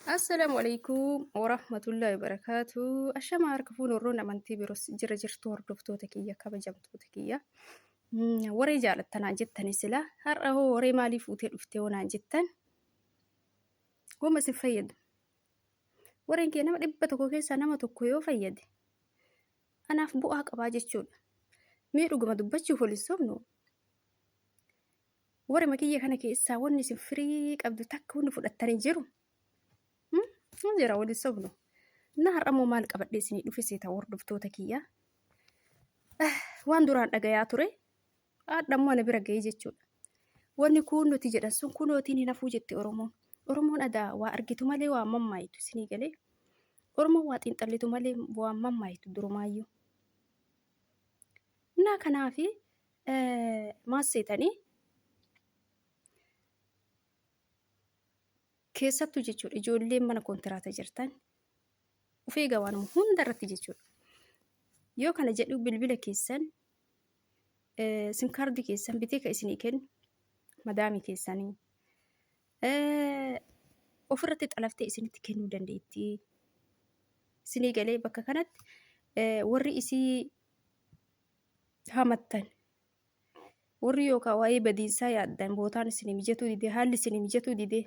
Assalaamu alaikum warahmatullahi wabarakaatu. Ashama harka fuun warroon amantii biroos jira jirtu hordoftoota kiyya kabajamtoota kiyya. Waree jaalattanaan jettani sila har'a hoo waree maalii fuutee dhuftee hoo naan jettan wama isin fayyadu. Wareen kee nama 100 keessaa nama tokko yoo fayyade anaaf bu'aa qabaa jechuudha. Mee dhuguma dubbachuuf wal hin sobnu. Warema kiyya kana keessaa wanni isin firii qabdu takka wanni fudhattan hin jiru. Hin jira wal hin sobnu. Na har'a immoo maal qabadhee isinii dhufe seeta hordoftoota kiyya. Waan duraan dhagayaa ture haadha immoo ana bira ga'ee jechuudha. Wanni kun nuti jedhan sun kunootiin hin hafuu jette Oromoon. Oromoon adaa waa argitu malee waa mammaayitu isinii galee. Oromoon waa xiinxallitu malee waa mammaayitu durumaayyuu. Innaa kanaafi maal seetanii keessattuu jechuudha ijoolleen mana kontiraata jirtan of eegaa waanuma hunda irratti jechuudha. Yoo kana jedhu bilbila keessan sim kaardii keessan bitee kan isinii kennu madaamii keessanii ofirratti xalaftee isinitti kennuu dandeetti. Isinii galee bakka kanatti warri isii hamattan warri yookaan waa'ee badiinsaa yaaddan bootaan isinii mijatuu didee haalli isinii mijatuu didee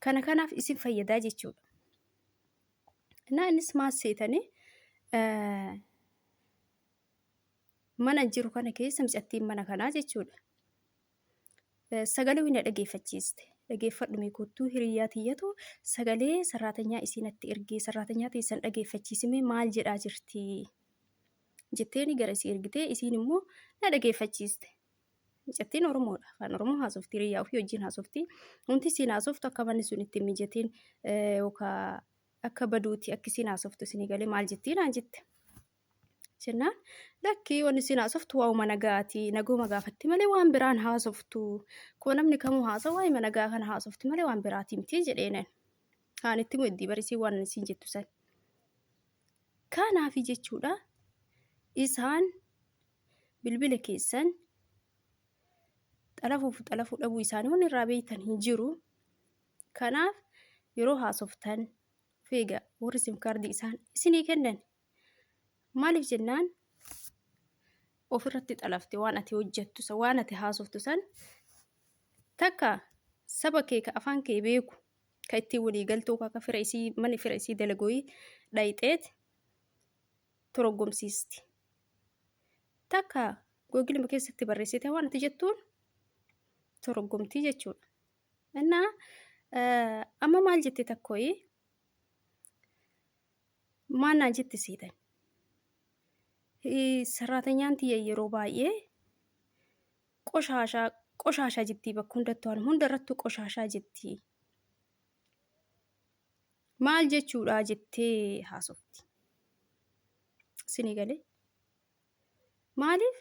kana kanaaf isin fayyadaa jechuudha. Innaa innis maal seetanii mana jiru kana keessa micattiin mana kanaa jechuudha. Sagalee na dhageeffachiiste. Dhageeffadhu mee kottuu hiriyyaa tiyyatu sagalee sarraatanyaa isii natti ergee sarraatanyaa teessan dhageeffachiisimee maal jedhaa jirti jetteeni gara isii ergitee isiin immoo na dhageeffachiiste. Micattiin Oromoodha. Afaan Oromoo haasofti hiriyyaa ofii wajjin haasofti. Wanti isiin haasoftu akka manni sun itti hin mijatiin yookaan akka baduuti akka isiin haasoftu isinii galee maal jettii naan jette. Jennaan lakkii wanni isiin haasoftu waa'uma nagaati naguma gaafatti malee waan biraan haasoftu koo namni kamuu haasawu waa'ima nagaa kana haasofti malee waan biraati miti jedheenan. Haan itti muddii barisii waan isiin jettu san. Kanaafi jechuudha isaan bilbila keessan xalafuuf xalafuu dhabuu isaanii wanni irraa beektan hin jiru. Kanaaf yeroo haasoftan of eegaa warri sim kaardii isaan isinii kennan. Maaliif jennaan ofirratti xalafte waan ati hojjettu san waan ati haasoftu san takka saba kee ka afaan kee beeku ka ittiin walii galtuu ka fira isii mana fira isii dalagooyi dhayxeet toroggomsiisti. Takka googilima keessatti barreessite waan ati jettuun toroggomtii jechuudha. Innaa amma maal jette takkooyi Maal naan jette seetan? Sarraatanyaan tiyya yeroo baay'ee qoshaashaa qoshaashaa jettii bakka hundattuu waan hunda irrattuu qoshaashaa jettii. Maal jechuudha jettee haasofti. Isinii galee? Maaliif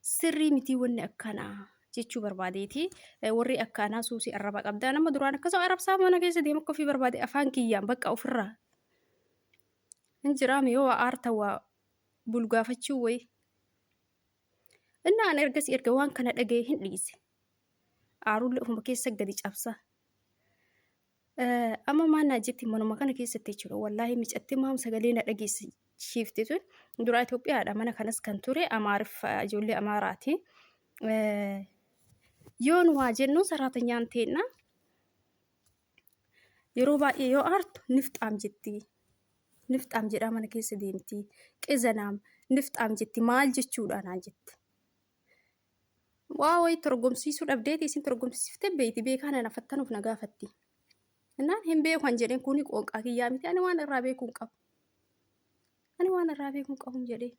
sirrii mitii wanni akkanaa jechuu barbaadeeti. Warri akkanaa suusii arrabaa qabdaa. Nama duraan akkasuma arrabsaa mana keessa deema akka ofii barbaade afaan kiyyaan bakka ofirraa. Hin jiraame yoo waa aarta waa bulgaafachuu wayii. Inni aan ergasii erga waan kana dhaga'e hin dhiise. Aarullee ofuma keessa gadi cabsa. Amma maal naa jetti manuma kana keessatti jechuudha. Wallaahi micatti maam sagalee na dhageessiifte tun duraa Itoophiyaadha mana kanas kan ture Amaariffa ijoollee Amaaraati. Yoon waa jennu saraatanyaan teenna yeroo baay'ee yoo aartu nifxaam jetti. Nifxaam jedhaa mana keessa deemti. Qizanaam nifxaam jetti maal jechuudha naan jette. Waa wayii torgomsiisuu dhabdeeti isin torgomsiiftee beeyti beekaa nana fattanuuf na gaafatti. Innaan hin beeku an jedheen kuni qoonqaa kiyyaa miti ani waan irraa beekuu hin qabu. Ani waan irraa beekuu hin qabu jedhee.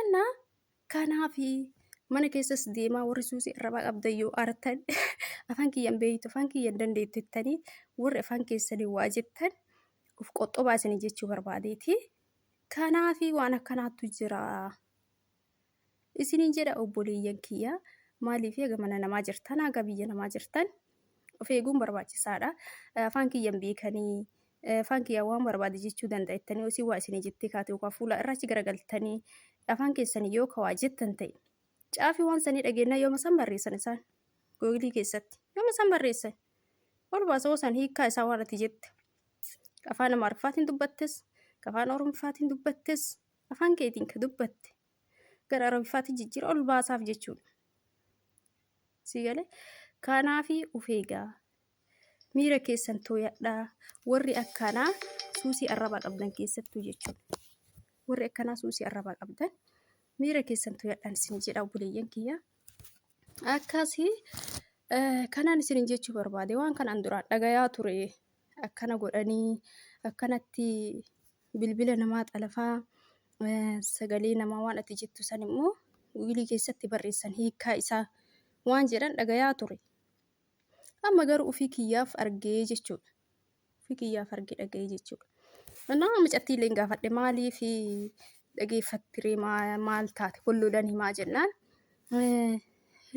Innaa kanaafi mana keessas deemaa warri suusii arrabaa qabdan yoo aartan afaan kiyyan beeytu afaan kiyyan dandeettu jettanii warri afaan keessanii waa jettan of qoxxobaa isinii jechuu barbaadeeti. Kanaafi waan akkanaattu jira. Isiniin jedha obboleeyyan kiyya maaliif haga mana namaa jirtan haga biyya namaa jirtan of eeguun barbaachisaadha. Afaan kiyyan beekanii afaan kiyya waan barbaade jechuu danda'a jettanii osii waa isinii jettee kaate yookaan fuula irraa achi garagaltanii afaan keessanii yoo ka waa jettan ta'e caafii waan sanii dhageenyaa yooma san barreessan isaan googilii keessatti yooma san barreessan. Ol baasa san hiikkaa isaa waan ati jette. Afaan Amaariffaatiin dubbattes, afaan Oromoffaatiin dubbattes, afaan keetiin ka dubbatte. Gara Arabiffaatiin jijjiira ol baasaaf jechuudha. Si galee? Kanaafi of eegaa. Miira keessan tooyadhaa. Warri akkanaa suusii arrabaa qabdan keessattuu jechuudha. Warri akkanaa suusii arrabaa qabdan miira keessan tooyadhaan isin jedha obboleeyyan kiyya. Akkasii kanaan isin jechuu barbaade waan kanaan duraan dhagayaa ture akkana godhanii akkanatti bilbila namaa xalafaa sagalee namaa waan ati jettu san immoo wiilii keessatti barreessan hiikkaa isaa waan jedhan dhagayaa ture. Amma garuu ofii kiyyaaf argee jechuudha. Ofii kiyyaaf argee dhaga'ee jechuudha. Nama mucattii illee gaafadhe maaliif dhageeffattiree maal taate wal lolan himaa jennaan.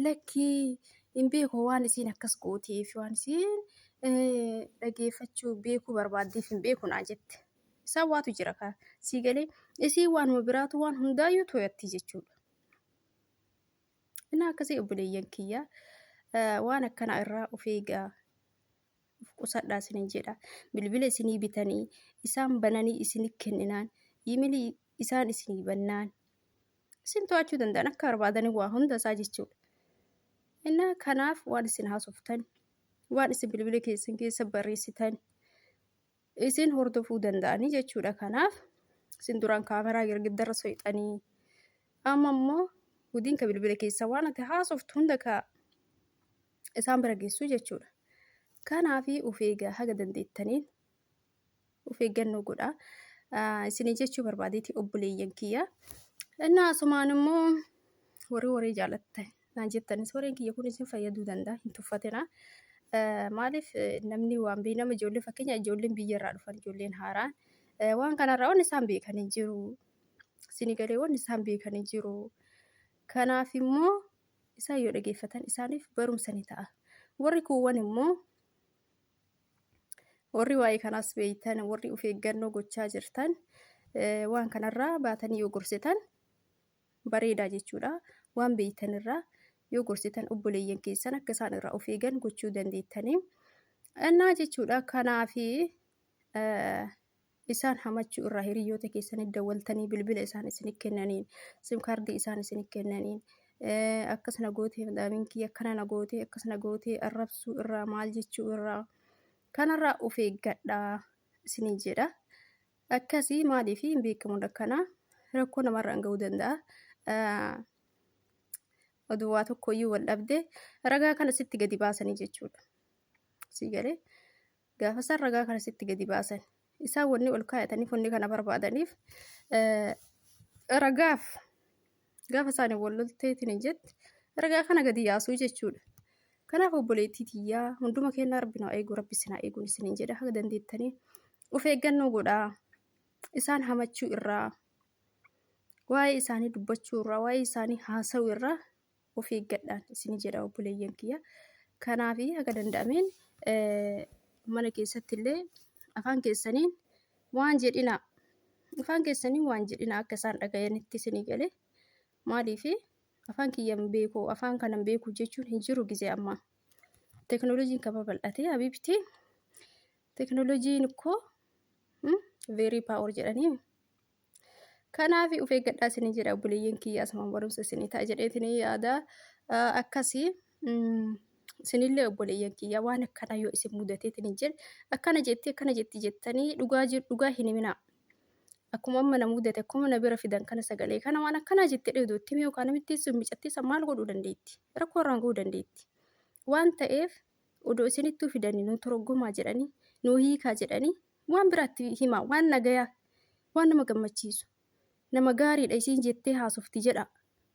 Lakkii hin beeku waan isiin akkas gooteef waan isiin dhageeffachuu beekuu barbaaddeef hin beeku naa jette. Isaan waatu jira kaa sii galee isiin waanuma biraatu waan hundaayyuu to'atti jechuudha. Inni akkasii obboleeyyan kiyya waan akkanaa irraa of eegaa of qusadhaa isinin jedha. Bilbila isinii bitanii isaan bananii isinii kenninaan iimeelii isaan isinii bannaan isin to'achuu danda'an akka barbaadanii waa hunda isaa jechuudha. Innaa kanaaf waan isin haasoftan waan isin bilbila keessan keessa barreessitan isin hordofuu danda'anii jechuudha. Kanaaf isin duraan kaameraa girgiddarra soyxanii amma immoo gudiin ka bilbila keessa waan ati haasoftu hunda ka isaan bira geessuu jechuudha. Kanaaf of eegaa haga dandeettaniin of eeggannoo godhaa. Isinii jechuu barbaadeeti obboleeyyan kiyya. Innaa asumaan immoo warri waree jaalattan naan jettanis wareen kiyya kun isin fayyaduu danda'a hin tuffatina. Maaliif namni waan beeku nama ijoollee fakkeenya ijoolleen biyya irraa dhufan ijoolleen haaraan waan kanarraa wanni isaan beekan hin jiru. Isinii galee wanni isaan beekan hin jiru. Kanaaf immoo isaan yoo dhageeffatan isaaniif barumsa ni ta'a. Warri kuuwwan immoo warri waa'ee kanaas beektan warri of eeggannoo gochaa jirtan waan kanarraa baatanii yoo gorsitan bareedaa jechuudha. Waan beektan irraa yoo gorsitan obboleeyyan keessan akka isaan irraa of eegan gochuu dandeettanii. Innaa jechuudha kanaafi isaan hamachuu irraa hiriyoota keessanii dawwaltanii bilbila isaan isin kennaniin sim kaardii isaan isin kennaniin akkas na gootee madaamiin kiyya akkana na gootee akkas na gootee arrabsuu irraa maal jechuu irraa kanarraa of eeggadhaa isiniin jedha. Akkasii maaliif hin beekamu akkanaa rakkoo namarraan ga'uu danda'a. Oduu waa tokkoyyuu wal dhabde ragaa kana sitti gadi baasanii jechuudha. Si galee gaafa isaan ragaa kana sitti gadi baasan isaan wanni ol kaayataniif wanni kana barbaadaniif ragaaf gaafa isaanii wal lolteetiin hin jette ragaa kana gadi yaasuu jechuudha. Kanaaf obboleettii tiyyaa hunduma keenyaa rabbi nu haa eegu rabbi isin haa eeguun isiniin jedha haga dandeettanii of eeggannoo godhaa isaan hamachuu irraa waa'ee isaanii dubbachuu irraa waa'ee isaanii haasa'uu irraa of eeggadhaan isin jedha obboleeyyan kiyya. Kanaaf haga danda'ameen mana keessatti illee afaan keessaniin waan jedhinaa afaan keessaniin waan jedhinaa akka isaan dhagayanitti isinii galee maaliif afaan kiyya hin beeku afaan kana hin beeku jechuun hin jiru gizee ammaa. Teknooloojiin kan babal'ate habiibti teknooloojiin koo very power jedhanii. Kanaaf of eeggadhaa isinii jedha obboleeyyan kiyya asumaan barumsa isinii ta'a jedheetiin yaada akkasii isinillee obboleeyyan kiyya waan akkanaa yoo isin mudateetiin hin jedhe akkana jettee akkana jetti jettanii dhugaa jiru dhugaa hin himinaa. Akkuma amma na mudate akkuma na bira fidan kana sagalee kana waan akkanaa jettee dheeduutti himi yookaan namitti sun micattii san maal godhuu dandeetti rakkoo irraan ga'uu dandeetti. Waan ta'eef odoo isinittuu fidanii nu toroggomaa jedhanii nu hiikaa jedhanii waan biraatti himaa waan nagayaa waan nama gammachiisu nama gaariidha isiin jettee haasofti jedha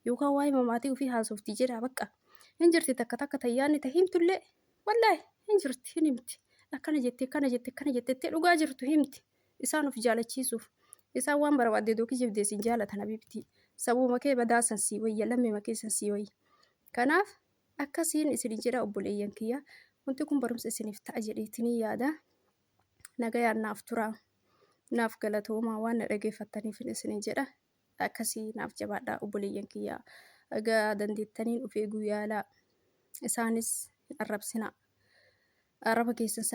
yookaan waa'ee mamaatii ofii haasofti jedha bakka hin jirti takka takka tayyaanni ta himtullee wallaahi hin jirti hin himti akkana jettee akkana jettee akkana jettee dhugaa jirtu himti isaan of jaalachiisuuf isaan waan barbaadde dookii jibdee sin jaalatan habibtii sabuma kee badaa san sii wayya lammima kee san sii wayya kanaaf akkasiin isin jedha obboleeyyan kiyya wanti kun barumsa isiniif ta'a jedheetinii yaada. Nagayaan naaf turaa naaf galatoomaa waan na dhageeffattaniif isinin jedha akkasii naaf jabaadhaa obboleeyyan kiyya egaa dandeettaniin of eeguu yaalaa isaanis hin arrabsinaa. Arraba keessan.